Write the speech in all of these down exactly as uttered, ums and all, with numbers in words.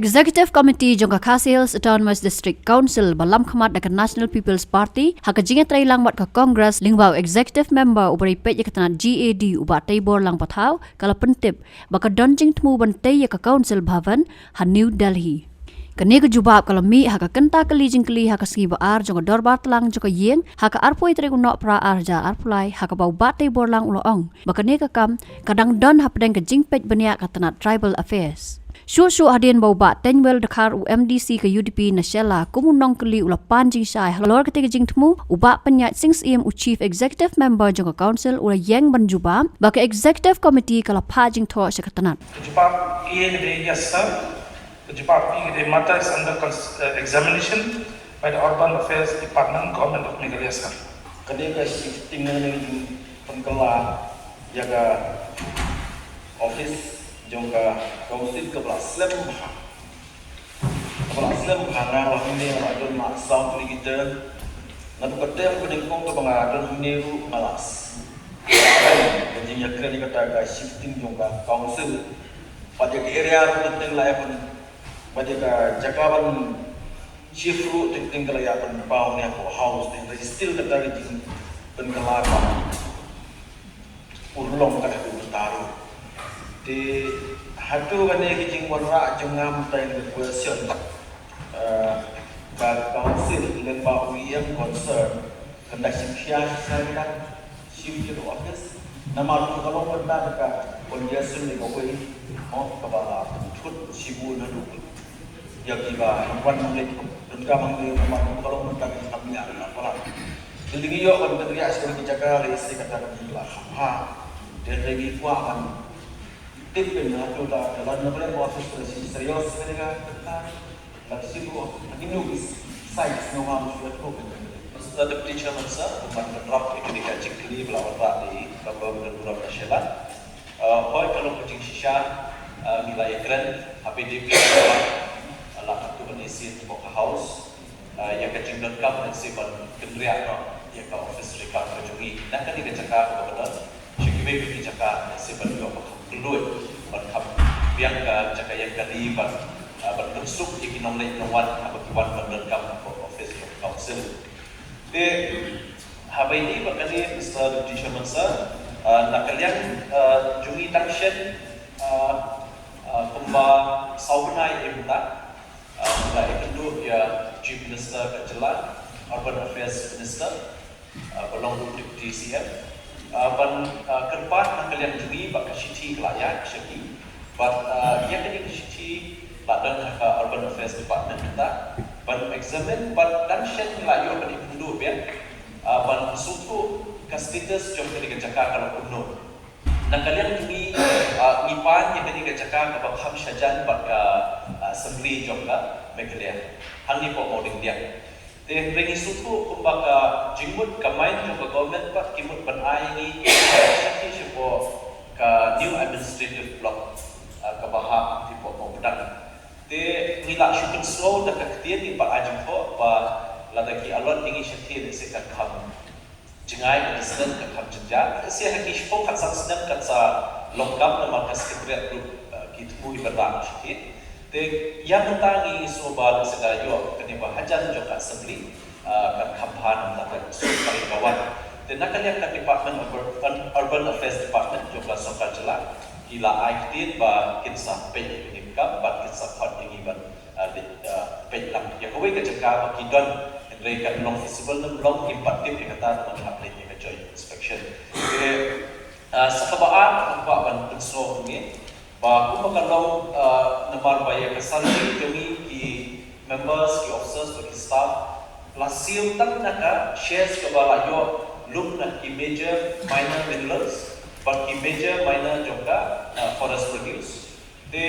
Executive Committee jong ka Khasi Hills Autonomous District Council ba lamkhmat da ka National People's Party ha ka jingïatreilang bad ka Congress lyngba u Executive Member uba riewspah ïa ka tnat G A D u Bah Teibor Langpathaw ka la pyntip ba ka don jingthmu ban tei ïa ka Council Bhavan ha New Delhi. Kane ka jubab ka la mih ha ka kynta kali jingkylli ha ka sngi ba ar jong ka dorbar tlang jong ka ïing ha ka arphew tarik u Nohprah ar hajar arphew lai ha kaba u Bah Teibor Lang u la ong ba kane ka kam ka dang don hapdeng ka jingpeit bniah ka tnat Tribal Affairs. Shuh shuh hadien ba u Bah Teiñwell Dkhar u M D C ka U D P na Shella kum u nongkylli u la pan jingshai halor kata ka jingthmu, u Bah Pynïaid Sing Syiem u Chief Executive Member jong ka Council u la ïeng ban jubab ba ka Executive Committee ka la phah jingthoh sha ka tnat. Ka jubab A ka dei yes sir. Ka jubab B ka dei matter is under cons- uh, examination by the Urban Affairs Department, Government of Meghalaya sir. Kane ka shifting na kane ka jingpynkylla ïa ka office jong ka Council ka ba la slem bha. Ka ba la slem bha, nga la hangne nga la don ma South Legitor. Naduh ka term ka nyngkong kaba nga don hangne ruh nga la s- ka jingïakren ïa kata ka shifting jong ka Council. Bad ïa ka area ruh teng teng la ïa pyn- bad ïa ka jaka ban shift ruh teng teng ka la ïa pynpaw ne ha House, teng teng still kata ka jingpynkylla ka urlong ka haduh mynta ruh. Te haduh kane ka jingwanrah jong nga mynta ïa ka question, eh, ka Council lyngba u E M concern kan da shim khia shisha ïa ka shim ïa ka office. Namar ruh ka long mynta ka congestion ïa kawei, mo, kaba la thut shibun haduh ïa kiba wan nongleit donkam hangne, namar ruh ka long mynta ka kam ïa ka palat. Te ngi ïoh ban kynriah sha ki jaka lehse kata ka jingla kham bha. Te ngi kwah ban tip pynbna to da ka lad na pynlong office ka la shim serious ka jaka kata. Mister Deputy Chairman sir, kumba ka draft ïa kane ka jingkylli ba la wanrah da i Honorable Honorable Nashela. Uh, hooid ka long ka jingshisha, uh, ngi la ïakren ha pdp, uh, la katto katne sien hapoh ka House. Uh, ïa ka jingdonkam lehse ban kynriah noh ïa ka office treikam ka jong ngi na kane ka jaka kaba ka don sha kiwei pat ki jaka, lehse ban ïoh ba kham kylluid, ban kham biang ka jaka ïeng kali, ban, ah, ban pynsuk ïa ki nongleit nongwan haba ki wan ban donkam hapoh office jong ka Council. Te haba ïadei bad kane, Mister Deputy Chairman sir, ah, na ka liang, ah, jong ngi dang shen, ah, ah, kumba saw bnai mynta, ah, ngi la ïakynduh ïa Chief Minister ka jylla, Urban Affairs Minister, ah, ba long ruh Deputy C M, ah, ban, ah, kyrpad na ka liang jong ngi ba ka shithi ka la ïaid sha ki. Bad, ah, ïa kane ka shithi la don ha ka Urban Affairs Department mynta ban examine, bad dang shen la ïoh ban ïakynduh biang, ah, ban sngewthuh ka status jong kane ka jaka ka long kumno. Na ka liang jong ngi, ah, ngi pan ïa kane ka jaka kaba kham shajan bad ka, ah, Assembly jong ka Meghalaya hangne hapoh Mawlai Dieng. Te hynrei ngi sngewthuh kumba ka jingmut ka mind jong ka government pat ki mut ban ai ngi ka shithi shapoh ka New Administrative Block, ah, kaba hap hapoh Mawpdang. Te ngi la shu pynsngew da ka ktien, ngi pat ai jingthoh ba lada ki allot ïa ngi shathie lehse kan kham jngai ka distance, kan kham jynjar. Lehse ha ki shiphew khatsan snem kan sa long kam namar ka Secretariat ruh, eh, ki thmu hi ban rah shathie. Te ïa mynta ngi sngew ba lehse da ïoh kane ba hajan jong ka Assembly, eh, kan kham bha na bynta ka sorkar ba wan. Te na ka liang ka Department of Ur- Urban Affairs Department jong ka sorkar jylla ki la ai ktien ba kin sa peit ïa kane ka kam bad kin sa khot ïa ngi ban, ah, dei, ah, peit lang ïa kawei ka jaka ba ki don, hynrei kan long feasible ne em long ngim pat tip ïa kata, namar hap leit ïa ka joint inspection. Te, ah, sa kaba ar nga kwah ban pynsngew ïa ngi ba kumba ka long, ah, namar ba ïa ka salary jong ngi ki members, ki officers bad ki staff la siew tang na ka shares kaba la ïoh lum na ki major minor minerals bad ki major minor jong ka, ah, forest produce. Te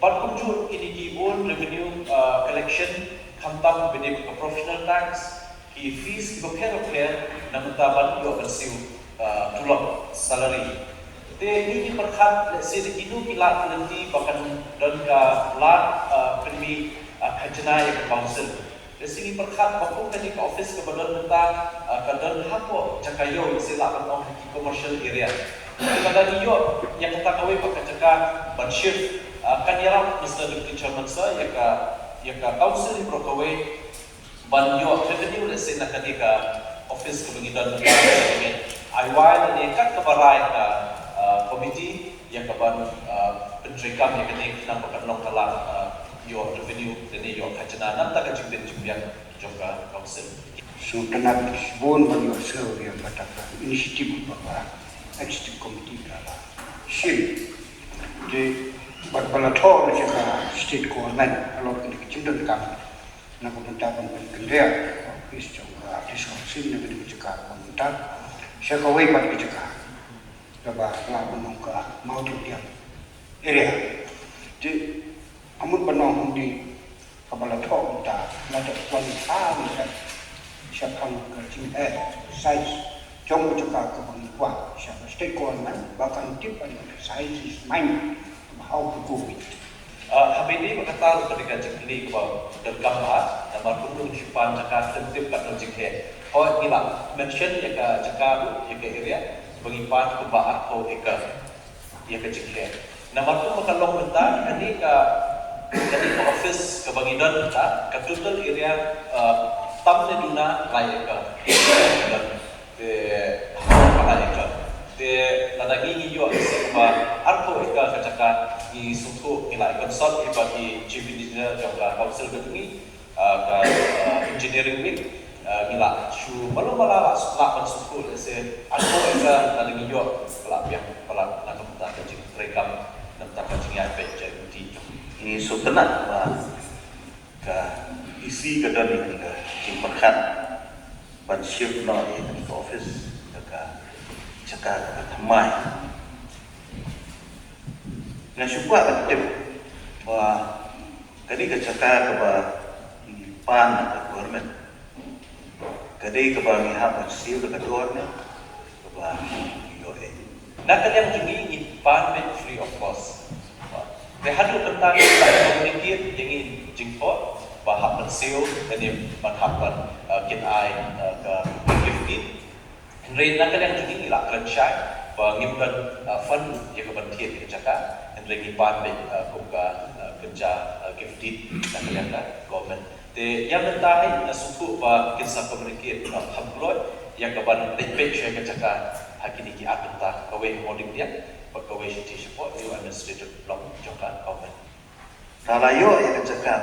bad kumjuh kine ki own revenue, ah, collection, khamtam ba dei ka professional tax, ki fees kiba pher ba pher na ka bynta ban ïoh ban siew, ah, tulop, salary. Te ngi ngi pyrkhat lehse da kino ki lad ki lynti ba kan don ka lad, ah, pynmih, ah, khajna ïa ka council. Lehse ngi pyrkhat ba kum kane ka office kaba don mynta, ah, ka don hapoh jaka ïew, lehse lah ban ong ha ki commercial area. Te lada ngi ïoh ïa kata kawei pat ka jaka ban shift, Ah, kan ïarap Mister Deputy Chairman Sir ïa ka, ïa ka council baroh kawei ban ïoh revenue lehse na kane ka office kaba ngi don mynta. Ai wai lane kat kaba rai ka, ah, committee ïa ka ban, ah, pyntreikam ïa kane khnang ba kan long ka lad, ah, ïoh revenue lane ïoh khajna na bynta ka jingdon jingbiang jong ka council. Sngewtynnat shibun ban ïoh sngewthuh ïa kata ka initiative ba ka executive committee ka la shim. Te bad ba la thoh na ka state government halor kane ka jingdonkam na ka bynta ban pynkynriah office jong ka district council na kane ka jaka ka bynta sha kawei pat ka jaka kaba la ban long ka Mawtawdiang area. Te amut ban ong hynrei kaba la thoh mynta la dep wan ha mynta shaphang ka jingeh size jong ka jaka kaba ngi kwah sha ka state government ba kan tip ïa ka size is mine kaba how to go with it. Ah, ha kaba ïadei bad kata ruh ka dei ka jingkylli kaba donkam bha namar kumno ngi shu pan jaka khlem tip katno jingeh. Hooid ngi la mention ïa ka jaka ruh ïa ka area ba ngi pan kumba arphew acre. Ïa ka jingeh. Namar kumba ka long mynta kane ka, kane ka office kaba ngi don mynta ka total area, ah, tam ne duna lai acre. Te lai acre. Te lada ngi ngi ïoh lehse kaba arphew acre ka jaka ngi sngewthuh ngi la consult ïa i Chief Engineer jong ka council ka jong ngi. Ah, ka, ah, engineering wing, ah, ngi la shu malu mala la, la ban sngewthuh lehse arphew acre lada ngi ïoh ka la biang palat na ka bynta ka jingtreikam na ka bynta ka jingïaid beit jaiñ bynta. Ngi sngewtynnat ba ka E C ka don ïa ka jingpyrkhat ban shift noh ïa ka office ka, ka jaka ka thymmai. Nga shu kwah ban tip ba ka dei ka jaka kaba ngi pan na ka government. Ka dei kaba ngi hap ban siew da ka government kaba ngi ïoh eh. Na ka liang jong ngi ngi pan beit free of cost. Te haduh mynta ngi la communicate ïa ngi jingthoh ba hap ban siew lane ban hap ban, uh, kin ai, uh, ka gift deed. Hynrei na ka liang jong ngi ngi la kren shai ba ngim don, uh, fund ïa ka ban thied ïa ka jaka, hynrei ngi pan beit, uh, kum ka, uh, kynja, uh, gift deed na ka liang ka government. Te ïa mynta hi nga sngewthuh ba kin sa communicate, uh, kham kloi ïa ka ban leit beit sha ka jaka ha kine ki ar bynta, kawei ha Mawdiengdiang bad kawei shatei shapoh New Administrative Block jong ka government. Te la ïoh ïa ka jaka.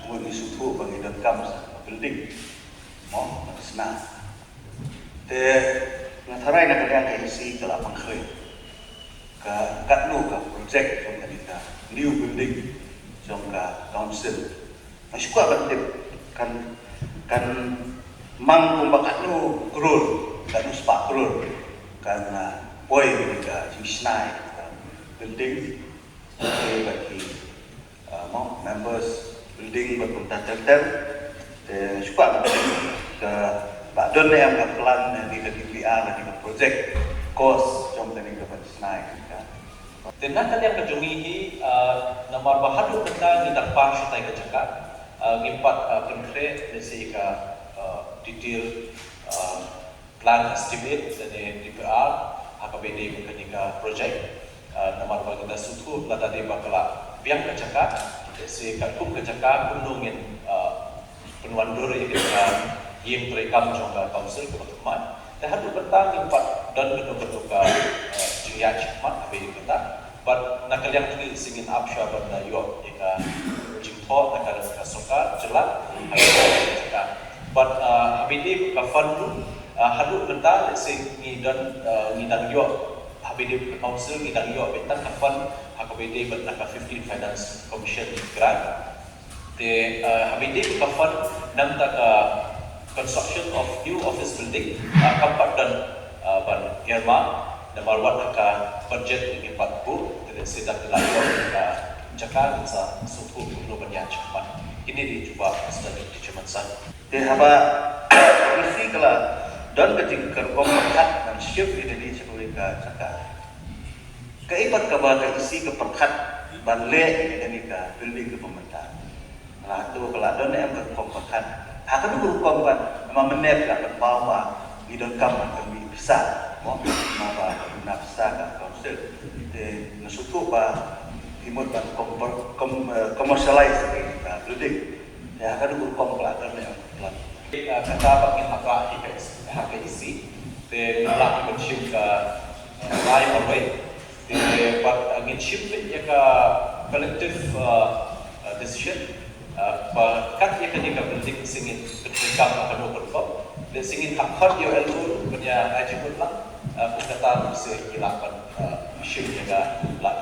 Mut ngi sngewthuh ba ngi donkam sa ka building. Mo, ka sna. Te nga tharai na ka liang ka E C ka la pynkhreh ka katno ka project jong kane ka new building jong ka council. Nga shu kwah ban tip kan, kan mang kumba katno klur, katno spah klur kan, ah, poi ïa ka jingshna ïa ka building. Te bad ki, ah, mo, members building bad kumta ter ter. Te shu kwah ban tip ka ba don ne em ka plan ne ka D P R ne ka project cost jong kane ka ban shna ïa ka. Te na ka liang ka jong ngi hi, ah, namar ba haduh mynta ngi dang pan shatai ka jaka, ah, ngim pat, ah, pynkhreh lehse ka, ah, detail, ah, plan estimate lane D P R ha kaba ïadei bad kane ka project. Ah, namar ba ngi da sngewthuh lada dei ba ka la biang ka jaka, lehse katkum ka jaka kumno ngin, ah, pynwandur ïa ka ïing treikam jong ka council kaba thymmai. Te haduh mynta ngim pat don kano kano ka, ah, jingïaid shakhmat ha kaba ïadei bad kata. Bad na ka liang jong ngi lehse ngin ap shuwa ban, ah, ïoh ïa ka jingthoh na ka, ka sorkar jylla ha kaba ïadei bad kata. Bad, ah, ha kaba ïadei bad ka fund ruh, ah, haduh mynta lehse ngi don, ah, ngi dang ïoh ha kaba ïadei bad ka council ngi dang ïoh beit tang ka fund ha kaba ïadei bad na ka fifteen Finance Commission grant. Te, ah, ha kaba ïadei bad ka fund na ka bynta ka construction of new office building, ah, kam pat don, ah, ban earmark namar wat ha ka budget ngim pat buh, te lehse da ki la ïoh ka jaka ngin sa sngewthuh kumno ban ïaid shakhmat. Kine dei jubab Mister Deputy Chairman Sir. Te haba E C ka la don ka jingkyrkhu pyrkhat ban shift ïa kane sha kawei ka jaka. Kaei pat kaba ka E C ka pyrkhat ban leh ïa kane ka building kaba mynta? Lada ka la don em ka rukom pyrkhat, ha kano ka rukom pat? Namar mynne phi la pynpaw ba ngi donkam ban pynmih pisa, mo, namar ba ka duna pisa ka council. Te nga sngewthuh ba Ki mut ban commercialize ïa ka building. Ïa ka dei ka rukom ka la don ïa ka plan. Kata ba ngin hap rah ïa ka E C, te ngin lah ban shim ka lai marwei. Te bad ngin shim ïa ka collective decision ba kat ïa kane ka building sngewbha ngin pyntrei kam ha kano ka rukom. Te sngewbha ngin hap khot ïa u L O ban ïa ai jingmut lang. Kata ruh sngewbha ngin lah ban shim ïa ka lah.